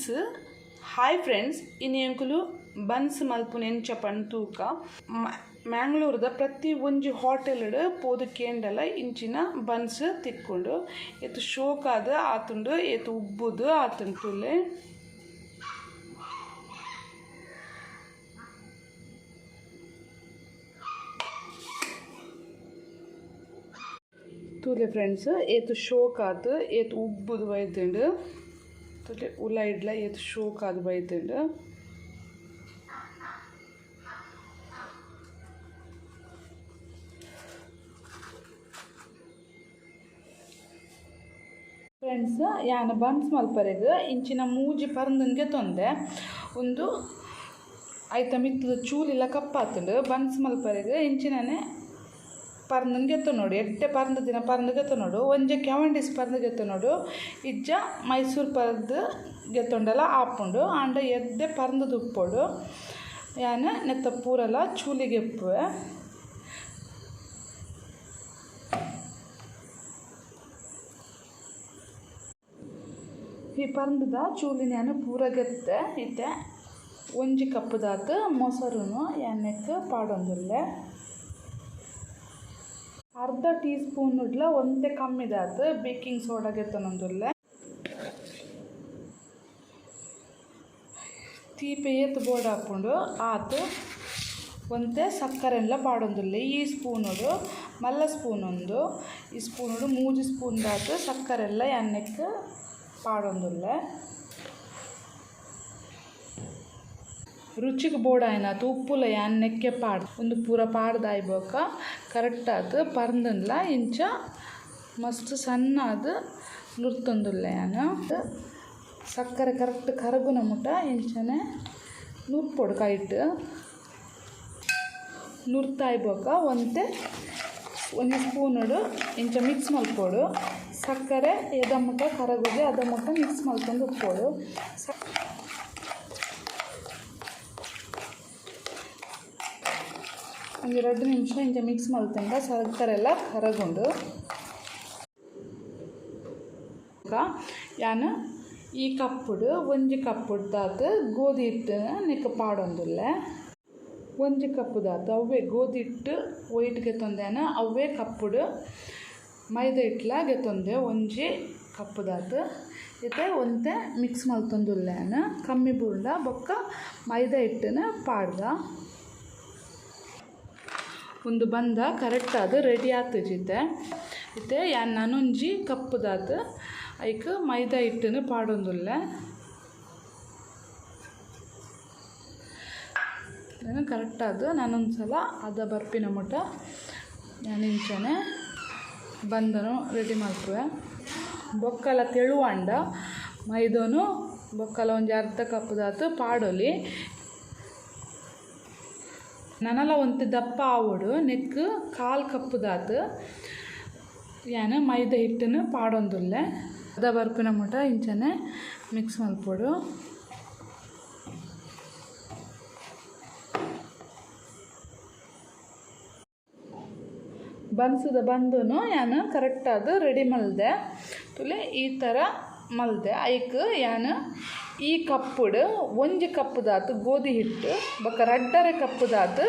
Buns. Hi friends, ಇನಿ ಎಂಕುಲು buns ಮಲ್ಪುನ ಎಂಚ ಪಂದ್ ತೂಕ. ಮ್ಯಾಂಗ್ಳೂರ್ದ ಪ್ರತಿ ಒಂಜಿ ಹೋಟೆಲ್ ಪೋದು ಕೇಂಡಲ ಇಂಚಿನ ಬನ್ಸ್ ತಿಕ್ಕುಂಡು. ಏತ್ ಶೋಕಾದ್ ಆತುಂಡು, ಏತ್ ಉಬ್ಬುದು ಆತುಂಡು ತೂಲೆ. ತೂಲೆ ಫ್ರೆಂಡ್ಸ್, ಏತ್ ಶೋಕಾದ್ ಏತ್ ಉಬ್ಬುದು ಬೈದುಂಡು. ತೂಲೆ ಉಲೈಡ್ಲ ಏತ್ ಶೋಕಾದ್ ಬೈದುಂಡು. ಫ್ರೆಂಡ್ಸ್, ಯಾನ್ ಬನ್ಸ್ ಮಲ್ಪರೆಗ್ ಇಂಚಿನ ಮೂಜಿ ಪರ್ಂದ್ನ್ಗೆ ತೊಂದೆ. ಉಂದು ಐತ ಮಿತ್ತದ ಚೂಲಿಲ ಕಪ್ಪಾತುಂಡು. ಬನ್ಸ್ ಮಲ್ಪರೆಗ್ ಇಂಚಿನನೆ ಪರ್ಂದ್ನ್ ಗೆತ್ತೊನೊಡು. ಎಡ್ಡೆ ಪರ್ಂದ್ ದಿನ ಪರ್ಂದ್ ಗೆತ್ತೊನೊಡು. ಒಂಜಿ ಕೆವಂಡಿಸ್ ಪರ್ಂದ್ ಗೆತ್ತೊನೊಡು. ಇಜ್ಜ ಮೈಸೂರು ಪರ್ಂದ್ ಗೆತ್ತೊಂಡಲ ಆಪುಂಡು. ಆಂಡ ಎಡ್ಡೆ ಪರ್ಂದ್ ಉಪ್ಪೊಡು. ಯಾನ್ ನೆತ್ತ ಪೂರಲ ಚೂಲಿಗೆ ಇಪ್ಪುವೆ. ಈ ಪರ್ಂದ್ದ ಚೂಲಿನ ಯಾನ್ ಪೂರ ಗೆತ್ತೆ. ಇತ್ತೆ ಒಂಜಿ ಕಪ್ಪುದಾತ್ ಮೊಸರುನು ಯಾನ್ ನೆಕ್ಕ್ ಪಾಡೊಂದುಲ್ಲೆ. ಅರ್ಧ ಟೀ ಸ್ಪೂನ್ ಡ್ಲ ಒಂತೆ ಕಮ್ಮಿದಾತ್ ಬೇಕಿಂಗ್ ಸೋಡಾ ಗೆತ್ತೊನೊಂದುಲ್ಲೆ. ತೀಪೆ ಏತ್ ಬೋಡಾಪುಂಡು ಆತ್ ಒಂತೆ ಸಕ್ಕರೆನ್ಲ ಪಾಡೊಂದುಲ್ಲೆ. ಈ ಸ್ಪೂನುಡು ಮಲ್ಲ ಸ್ಪೂನ್ ಉಂದು. ಈ ಸ್ಪೂನುಡು ಮೂಜಿ ಸ್ಪೂನ್ ದಾತ್ ಸಕ್ಕರೆನ್ಲ ಯಾನ್ ನೆಕ್ಕ್ ಪಾಡೊಂದುಲ್ಲೆ. ರುಚಿಗ್ ಬೋಡಾಯಿನಾತ್ ಉಪ್ಪುಲ ಯಾನ್ ನೆಕ್ಕೆ ಪಾಡ್ ಉಂದು ಪೂರ ಪಾಡ್ದಾಯಿ ಬೊಕ್ಕ ಕರೆಕ್ಟ್ ಆದ್ ಪರ್ಂದ್ನ್ಲ ಇಂಚ ಮಸ್ತ್ ಸಣ್ಣಾದ್ ನುರ್ತೊಂದುಲ್ಲೆ ಯಾನ್. ಸಕ್ಕರೆ ಕರೆಕ್ಟ್ ಕರಗುನ ಮುಟ ಇಂಚನೆ ನುರ್ಪೊಡು ಕೈಟ್. ನುರ್ತಾಯಿ ಬೊಕ್ಕ ಒಂತೆ ಒಂಜಿ ಸ್ಪೂನುಡು ಇಂಚ ಮಿಕ್ಸ್ ಮಲ್ಪೊಡು. ಸಕ್ಕರೆ ಎದ ಮುಟ ಕರಗುಜಿ ಅದ ಮುಟ ಮಿಕ್ಸ್ ಮಲ್ತೊಂದು ಉಪ್ಪೊಡು. ಒಂಜಿ ರಡ್ಡ್ ನಿಮಿಷ ಇಂಚ ಮಿಕ್ಸ್ ಮಲ್ತುಂಡ ಸಕ್ಕರೆ ಎಲ್ಲ ಕರಗುಂಡು. ಯಾನ್ ಈ ಕಪ್ಪುಡು ಒಂಜಿ ಕಪ್ಪುಡ್ದಾತ್ ಗೋಧಿ ಹಿಟ್ಟು ನೆಕ್ಕ್ ಪಾಡೊಂದುಲ್ಲೆ. ಒಂಜಿ ಕಪ್ಪುದಾತ್ ಅವ್ವೇ ಗೋಧಿ ಹಿಟ್ಟು ಒಯಿಟ್ ಗೆತ್ತೊಂದೇನ ಅವ್ವೇ ಕಪ್ಪುಡು ಮೈದಾ ಹಿಟ್ಲ ಗೆತ್ತೊಂದೆ ಒಂಜಿ ಕಪ್ಪುದಾತ್. ಇತ್ತೆ ಒಂತೆ ಮಿಕ್ಸ್ ಮಲ್ತೊಂದುಲ್ಲೆ ಯಾನ್. ಕಮ್ಮಿ ಬೂರ್ಂಡ ಬೊಕ್ಕ ಮೈದಾ ಹಿಟ್ಟುನು ಪಾಡ್ದ. ಉಂದು ಬಂದ ಕರೆಕ್ಟ್ ಆದ್ ರೆಡಿ ಆತುಜಿ ಇತ್ತೆ. ಇತ್ತೆ ಯಾನ್ ನನೊಂಜಿ ಕಪ್ಪುದಾತ್ ಐಕ್ ಮೈದಾ ಹಿಟ್ಟುನು ಪಾಡೊಂದುಲ್ಲೆ. ಕರೆಕ್ಟ್ ಆದ್ ನನೊಂದು ಸಲ ಅದ ಬರ್ಪಿನ ಮುಟ ಯಾನ್ ಇಂಚನೆ ಬಂದನು ರೆಡಿ ಮಲ್ಪುವೆ. ಬೊಕ್ಕಲ ತೆಳುವಾಂಡ ಮೈದೋನು ಬೊಕ್ಕಲ ಒಂಜಿ ಅರ್ಧ ಕಪ್ಪುದಾತ್ ಪಾಡೊಲಿ. ನನಲ ಒಂತೆ ದಪ್ಪ ಆವೊಡು ನೆಕ್ಕ್ ಕಾಲ್ ಕಪ್ಪುದಾತ್ ಯಾನ್ ಮೈದಾ ಹಿಟ್ಟುನು ಪಾಡೊಂದುಲ್ಲೆ. ಅದ ಬರ್ಪಿನ ಮುಟ ಇಂಚನೆ ಮಿಕ್ಸ್ ಮಲ್ಪೊಡು. ಬನ್ಸದ ಬಂದನು ಯಾನ್ ಕರೆಕ್ಟ್ ಆದ್ ರೆಡಿ ಮಲ್ದೆ. ತೂಲೆ ಈ ಥರ ಮಲ್ದೆ. ಐಕ್ ಯಾನ್ ಈ ಕಪ್ಪುಡು ಒಂಜಿ ಕಪ್ಪುದಾತ್ ಗೋಧಿ ಹಿಟ್ಟು ಬೊಕ್ಕ ರಡ್ಡರೆ ಕಪ್ಪುದಾತ್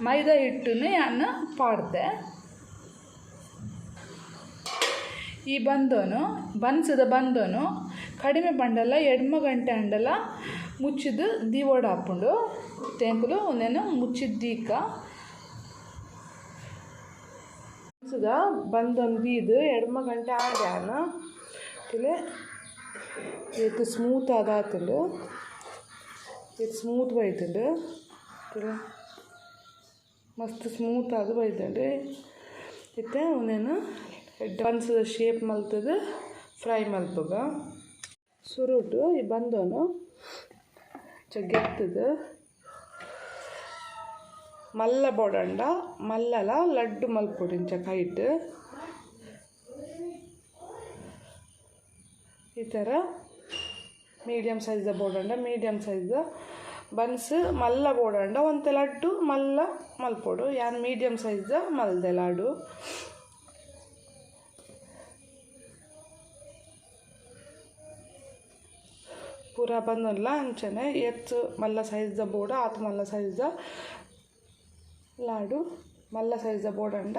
ಮೈದಾ ಹಿಟ್ಟುನು ಯಾನ್ ಪಾಡ್ದೆ. ಈ ಬಂದನು ಬನ್ಸದ ಬಂದನು ಕಡಿಮೆ ಪಂಡಲ ಎಡ್ಮ ಗಂಟೆ ಆಂಡಲ ಮುಚ್ಚಿದ್ ದೀವೊಡಾಪುಂಡು. ಇತ್ತೆ ಎಂಕುಲು ಉಂದೆನ್ ಮುಚ್ಚಿದ್ ದೀಕ. ಬನ್ಸದ ಬಂದೊನ್ ದೀದ್ ಎಡ್ಮ ಗಂಟೆ ಆಂಡ್ ಯಾನ್. ತೂಲೆ ಏತ್ ಸ್ಮೂತ್ ಆದ್ ಆತುಂಡು. ಏತ್ ಸ್ಮೂತ್ ಬೈದುಂಡು. ತೂಲೆ ಮಸ್ತ್ ಸ್ಮೂತ್ ಆದ್ ಬೈದುಂಡು. ಇತ್ತೆ ಉಂದೆನ್ ಬನ್ಸದ ಶೇಪ್ ಮಲ್ತುದು ಫ್ರೈ ಮಲ್ಪುಗ. ಸುರುಟು ಈ ಬಂದೊನು ಗೆತ್ತುದು ಮಲ್ಲ ಬೋಡಂಡ ಮಲ್ಲಲ ಲಡ್ಡು ಮಲ್ಪೊಡು ಇಂಚ ಕೈಟ್. ಈ ಥರ ಮೀಡಿಯಂ ಸೈಜ್ ದ ಬೋಡಂಡ ಮೀಡಿಯಂ ಸೈಜ್ ದ ಬನ್ಸ್ ಮಲ್ಲ ಬೋಡಂಡ ಒಂತೆ ಲಡ್ಡು ಮಲ್ಲ ಮಲ್ಪೊಡು. ಯಾನ್ ಮೀಡಿಯಂ ಸೈಜ್ ದ ಮಲ್ದೆ ಲಾಡು. ಪೂರ ಬಂದಲ್ಲ ಅಂಚನೆ ಏತ್ ಮಲ್ಲ ಸೈಜ್ದ ಬೋರ್ಡ್ ಆತ್ ಮಲ್ಲ ಸೈಜ್ದ ಲಾಡು ಮಲ್ಲ ಸೈಜ್ದ ಬೋರ್ಡ್ ಅಂಡ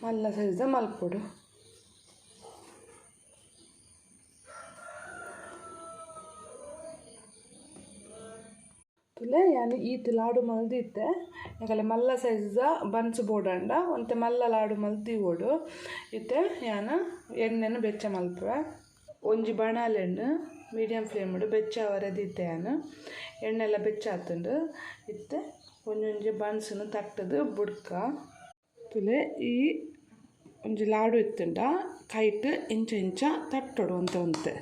ಮಲ್ಲ ಸೈಜ್ದ ಮಲ್ಪೊಡು. ತುಲೆ ಯಾನ್ ಈತ್ ಲಾಡು ಮಲ್ದಿತ್ತೆ ಎಂಕಲೆ ಮಲ್ಲ ಸೈಜ್ದ ಬನ್ಸ್ ಬೋರ್ಡ್ ಅಂಡ ಒಂತೆ ಮಲ್ಲ ಲಾಡು ಮಲ್ದಿವೊಡು. ಇತ್ತೆ ಯಾನ್ ಎಣ್ಣೆನ್ ಬೆಚ್ಚ ಮಲ್ಪುವೆ. ಒಂಜಿ ಬಾಣಲೆನ್ ಮೀಡಿಯಂ ಫ್ಲೇಮ್ ಬೆಚ್ಚ ಆವರೆ ದೀತೆ ಯಾನ್. ಎಣ್ಣೆಲ್ಲ ಬೆಚ್ಚ ಆತುಂಡು. ಇತ್ತೆ ಒಂಜೊಂಜಿ ಬನ್ಸ್ನ್ ತಟ್ಟುದು ಬುಡ್ಕ. ತುಲೆ ಈ ಒಂಜಿ ಲಾಡು ಇತ್ತುಂಡ ಕೈಟ್ ಇಂಚ ಇಂಚ ತಟ್ಟೊಡು ಒಂತೆ ಒಂತೆ.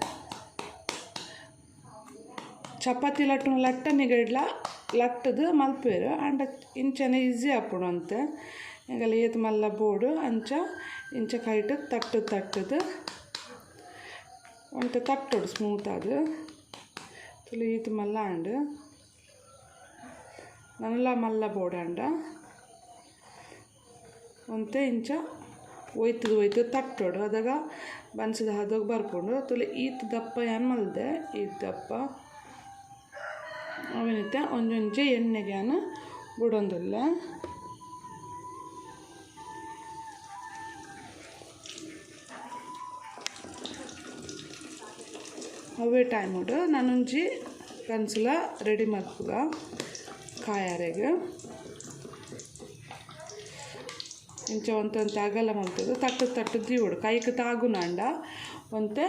ಚಪಾತಿ ಲಟ್ಟುನ ಲಟ್ಟನಿಗಡ್ಲ ಲಟ್ಟುದು ಮಲ್ಪುವೆರ್ ಆಂಡ ಇಂಚನೆ ಈಸಿ ಆಪುಂಡು ಅಂತೆ. ಎಂಕಲೆ ಏತ್ ಮಲ್ಲ ಬೋಡು ಅಂಚ ಇಂಚ ಕೈಟ್ ತಟ್ಟು ತಟ್ಟುದು ಒಂತೆ ತಟ್ಟೊಡು ಸ್ಮೂತ್ ಆದ್. ತುಲೆ ಈತ್ ಮಲ್ಲ ಆಂಡ್ ನನಲ ಮಲ್ಲ ಬೋರ್ಡ್ ಆಂಡ ಒಂತೆ ಇಂಚ ಒಯ್ತುದು ಒಯ್ತುದು ತಟ್ಟೊಡು. ಅದಗ ಬನ್ಸದ ಹದೋಗ್ ಬರ್ಪುಂಡು. ತುಲೆ ಈತ್ ದಪ್ಪ ಯಾನ್ ಮಲ್ದೆ ಈತ್ ದಪ್ಪ ಅವೆನಿತ್ತೆ ಒಂಜೊಂಜಿ ಎಣ್ಣೆಗೆ ಯಾನ್ ಬುಡೊಂದುಲ್ಲೆ. ಅವೇ ಟೈಮುಡು ನಾನೊಂಜಿ ಬನ್ಸ್ಲ ರೆಡಿ ಮಲ್ಪುಗ ಕಾಯಾರೆಗ್. ಇಂಚ ಒಂತೆ ಒಂತೆ ಅಗಲ ಮಲ್ತುದು ತಟ್ಟು ತಟ್ಟು ದೀವೊಡು. ಕೈಕ್ ತಾಗುನಾಂಡ ಒಂತೆ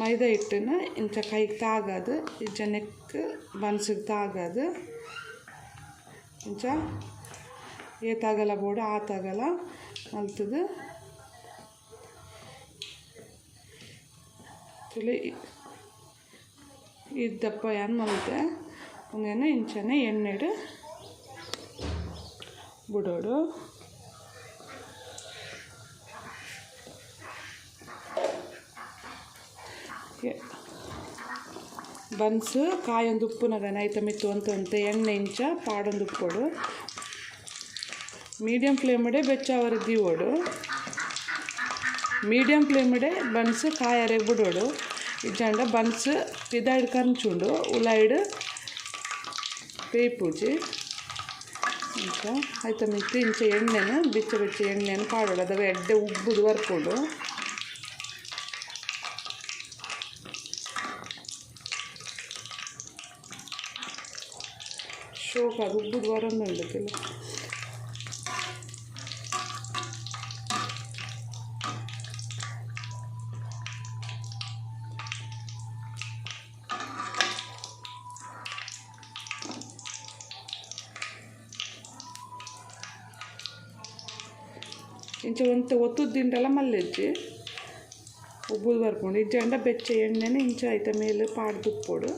ಮೈದಾ ಹಿಟ್ಟನ್ನು ಇಂಚ ಕೈಕ್ ತಾಗದು ಇಂಚ ನೆಕ್ ಬನ್ಸಿಗೆ ತಾಗದು ಇಂಚ ಏತ್ ಅಗಲ ಬೋಡು ಆತ್ ಅಗಲ ಮಲ್ತುದು ತುಲೆ ಇದ್ದಪ್ಪ ಯಾನ್ ಮಲ್ತೆ ಉಂದೆನ್ ಇಂಚನೆ ಎಣ್ಣೆಡ್ ಬುಡೊಡು. ಬನ್ಸ್ ಕಾಯೊಂದು ಉಪ್ಪುನಗನೆ ಐತ ಮಿತ್ತ್ ಒಂತೆ ಒಂತೆ ಎಣ್ಣೆ ಇಂಚ ಪಾಡೊಂದು ಉಪ್ಪೊಡು. ಮೀಡಿಯಂ ಫ್ಲೇಮ್ಡೆ ಬೆಚ್ಚ ಆವರೆ ದೀವೊಡು. ಮೀಡಿಯಂ ಫ್ಲೇಮ್ಡೆ ಬನ್ಸ್ ಕಾಯರೆ ಬುಡೊಡು. ಇಜ್ಜಾಂಡ ಬನ್ಸ್ ಪಿದಾಯ್ಡ್ ಕಂಚುಂಡು ಉಲಾಯ್ಡ್ ಬೇಯ್ಪುಜಿ. ಇಂಚ ಐತ ಮಿತ್ತ್ ಇಂಚ ಎಣ್ಣೆನ್ ಬೆಚ್ಚ ಬೆಚ್ಚ ಎಣ್ಣೆನ್ ಪಾಡೊಡು. ಅದಗ ಎಡ್ಡೆ ಉಬ್ಬುದು ಬರ್ಪುಂಡು. ಶೋಕಾದ್ ಉಬ್ಬುದು ಬರೊಂದುಂಡು ತುಲೆ. ಇಂಚ ಒಂತೆ ಒತ್ತುದು ದಿಂಡಲ ಮಲ್ಲೆಜ್ಜಿ ಉಬ್ಬುದು ಬರ್ಪುಂಡು. ಇಜ್ಜಾಂಡ ಬೆಚ್ಚ ಎಣ್ಣೆನ ಇಂಚ ಐತ ಮೇಲೆ ಪಾಡ್ದು ಉಪ್ಪೊಡು.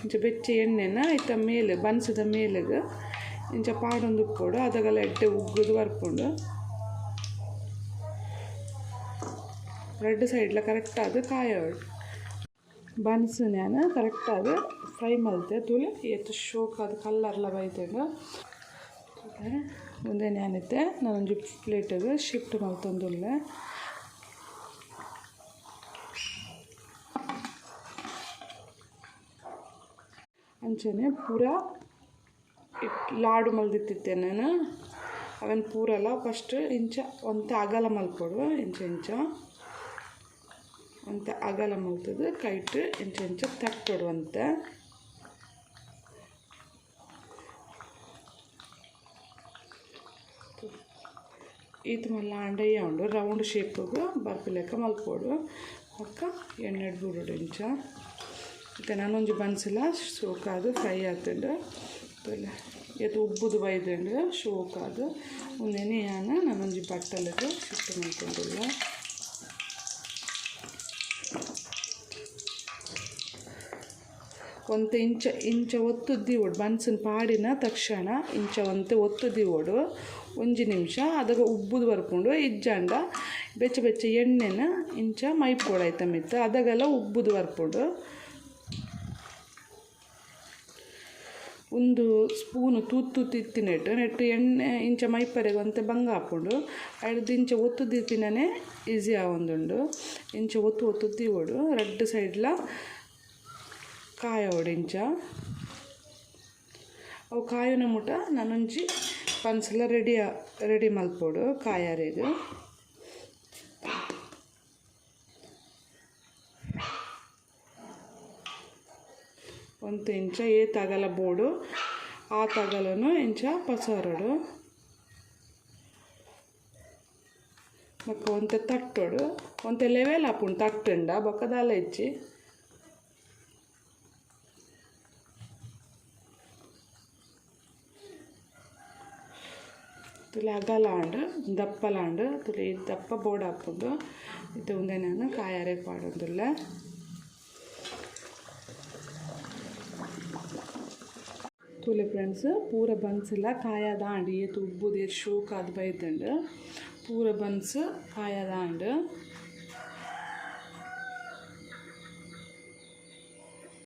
ಇಂಚ ಬೆಚ್ಚ ಎಣ್ಣೆನ ಐತ ಮೇಲೆ ಬನ್ಸದ ಮೇಲೆಗ್ ಇಂಚ ಪಾಡೊಂದು ಉಪ್ಪೊಡು. ಅದಗಲ ಎಡ್ಡೆ ಉಗ್ಗುದು ಬರ್ಪುಂಡು. ರಡ್ಡ್ ಸೈಡ್ಲ ಕರೆಕ್ಟಾದ್ ಕಾಯೋಡು. ಬನ್ಸ್ ಯಾನ್ ಕರೆಕ್ಟಾದ್ ಫ್ರೈ ಮಲ್ತೆ. ತೂಲೆ ಏತ್ ಶೋಕಾದ್ ಕಲ್ಲರ್ಲ ಬೈದ್ಂಡ್. ಉಂದೆನ್ ಯಾನಿತ್ತೆ ನಾನೊಂಜಿ ಪ್ಲೇಟ್ಗ್ ಶಿಫ್ಟ್ ಮಲ್ತೊಂದುಲ್ಲೆ. ಅಂಚನೆ ಪೂರ ಲಾಡು ಮಲ್ದಿತ್ತಿತ್ತೆ ನಾನು ಅವೆನ್ ಪೂರಲ ಫಸ್ಟ್ ಇಂಚ ಒಂತೆ ಅಗಲ ಮಲ್ಪೊಡು. ಇಂಚ ಇಂಚ ಒಂತೆ ಅಗಲ ಮಲ್ತುದು ಕೈಟ್ ಇಂಚ ಇಂಚ ತಟ್ಟೊಡು ಒಂತೆ. ಈತ್ ಮಲ್ಲ ಆಂಡ ಉಂಡು ರೌಂಡ್ ಶೇಪ್ಗ್ ಬರ್ಪಿಲೆಕ್ಕ ಮಲ್ಪೊಡು. ಬೊಕ್ಕ ಎಣ್ಣೆಡ್ ಬುಡೊಡು ಇಂಚ. ಇತ್ತೆ ನಾನೊಂಜಿ ಬನ್ಸ್ಲ ಶೋಕಾದ್ ಫ್ರೈ ಆತುಂಡು. ತುಲೆ ಏತ್ ಉಬ್ಬುದು ಬೈದ್ಂಡ್ ಶೋಕಾದ್. ಉಂದೆನ್ ಯಾನ್ ನಾನೊಂಜಿ ಬಟ್ಟಲುಗ್ ಶಿಫ್ಟ್ ಮಲ್ತೊಂದುಲ್ಲೆ. ಒಂತೆ ಇಂಚ ಇಂಚ ಒತ್ತುದು ದೀವೊಡು. ಬನ್ಸ್ನ್ ಪಾಡಿನ ತಕ್ಷಣ ಇಂಚ ಒಂತೆ ಒತ್ತು ದೀವೊಡು ಒಂಜಿ ನಿಮಿಷ. ಅದಗ ಉಬ್ಬುದು ಬರ್ಪುಂಡು. ಇಜ್ಜಾಂಡ ಬೆಚ್ಚ ಬೆಚ್ಚ ಎಣ್ಣೆನ ಇಂಚ ಮೈಪೊಡು ಐತ ಮಿತ್ತ್. ಅದಗಲ ಉಬ್ಬುದು ಬರ್ಪುಂಡು. ಉಂದು ಸ್ಪೂನು ತೂತು ತೂತು ಇತ್ತಿನೆಟ್ ನೆಟ್ ಎಣ್ಣೆ ಇಂಚ ಮೈಪರೆಗ್ ಒಂತೆ ಬಂಗ ಆಪುಂಡು. ಐಡ್ದ್ ಇಂಚ ಒತ್ತು ದೀಪಿನನೆ ಈಸಿ ಆವೊಂದುಂಡು. ಇಂಚ ಒತ್ತು ಒತ್ತು ದೀವೊಡು ರಡ್ಡ್ ಸೈಡ್ಲ ಕಾಯೋಡು ಇಂಚ. ಅವು ಕಾಯುನ ಮುಟ ನನೊಂಜಿ ಬನ್ಸ್ಲ ರೆಡಿ ರೆಡಿ ಮಲ್ಪೊಡು ಕಾಯರೆಗ್. ಒಂತೆ ಇಂಚ ಏತ್ ಅಗಲ ಬೋಡು ಆತ್ ಅಗಲನು ಇಂಚ ಪಸರೊಡು. ಬೊಕ ಒಂತೆ ತಟ್ಟೊಡು ಒಂತೆ ಲೆವೆಲ್ ಆಪುಂಡು ತಟ್ಟುಂಡ ಬೊಕ ದಾಲ ಇಜ್ಜಿ. ತೂಲೆ ಅಗಲ ಆಂಡ್ ದಪ್ಪಲ ಆಂಡ್ ತೂಲೆ ಈ ದಪ್ಪ ಬೋಡಾಪುಂಡು. ಇತ್ತೆ ಉಂದೆನ್ ಯಾನ್ ಕಾಯೆರೆ ಪಾಡೊಂದುಲ್ಲೆ. ತೂಲೆ ಫ್ರೆಂಡ್ಸ್ ಪೂರ ಬನ್ಸ್ಲ ಕಾಯದಾಂಡ್ ಏತ್ ಉಬ್ಬುದು ಏತ್ ಶೋಕಾದ್ ಬೈದ್ಂಡ್. ಪೂರ ಬನ್ಸ್ ಕಾಯದಾಂಡ್.